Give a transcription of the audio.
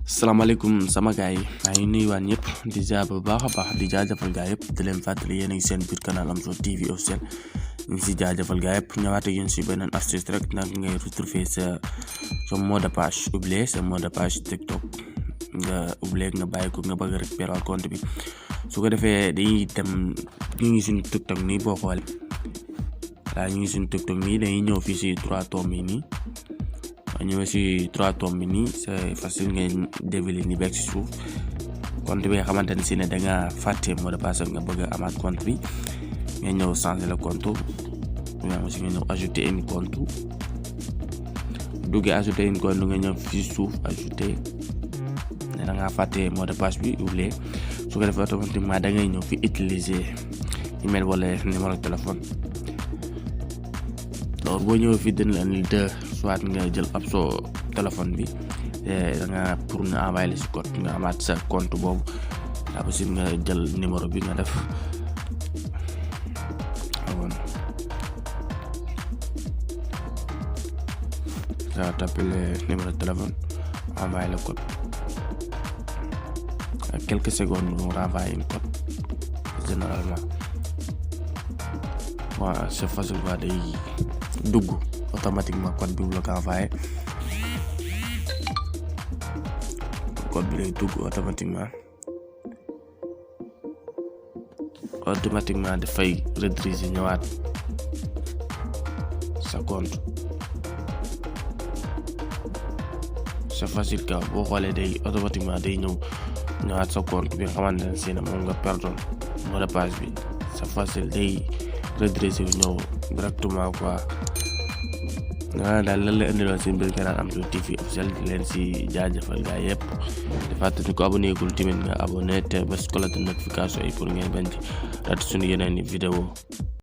Salaamaaleykum sama gaay yi maa ngi nuyuwaat ñëpp di jaar bu baax a baax di jaajëfal gaay yëpp di leen fàttali yéen a ngi seen biir canal Amzo TV officiel ñu ngi si jaajëfal gaay yëpp ñëwaat ak yéen si beneen astuce rek nag ngay retrouver sa mot de passe oublié sa mot de passe TikTok nga oublié nga bàyyi ko nga bëgg a récupérer compte bi su ko defee dañuy dem ñu ngi suñu TikTok nii boo xoolee waaw ñu ngi suñu TikTok nii dañuy ñëw fii si 3 tomes yi nii. ñëwee si 3 tomes bi nii c'est facile ngeen déviler ni beeg si suuf compte bi nga xamante ne si ne da nga fàtte mot de passe nga bëgg a amaat compte bi nga ñëw changer le compte nga aussi nga ñëw ajouter un compte duggee ajouter un compte nga ñëw fii suuf ajouter ne da nga fàtte mot de passe bi oublié su ko defee automatiquement da ngay ñëw fi utiliser email wala numéro téléphone. alors boo ñëwee fii dina la ni soit nga jël ab so téléphone bi da nga pour nga envoyer si code nga amaat sa compte boobu daa possible nga jël numéro bi nga def ça taper le numéro de téléphone envoyer le code à quelques secondes nous renvoyer une code généralement c'est facile quoi day dugg automatiquement code bi la ko envoyé code bi lay dugg automatiquement dafay rediriger ñëwaat sa compte c'est facile quoi boo xoolee day automatiquement day ñëwaat sa compte bi nga xamante ne si ne moom nga perdre mot de passe bi c'est facile day rediriger ñëw directement quoi. daal lan la indiloon seen biir canal Amzo TV officiel di leen si jaajëfal gaa yëpp di fàttali ko abonné gul tamit nga abonné te bés cloche de notification yi pour ngeen bañ ci raté suñu yeneen i vidéo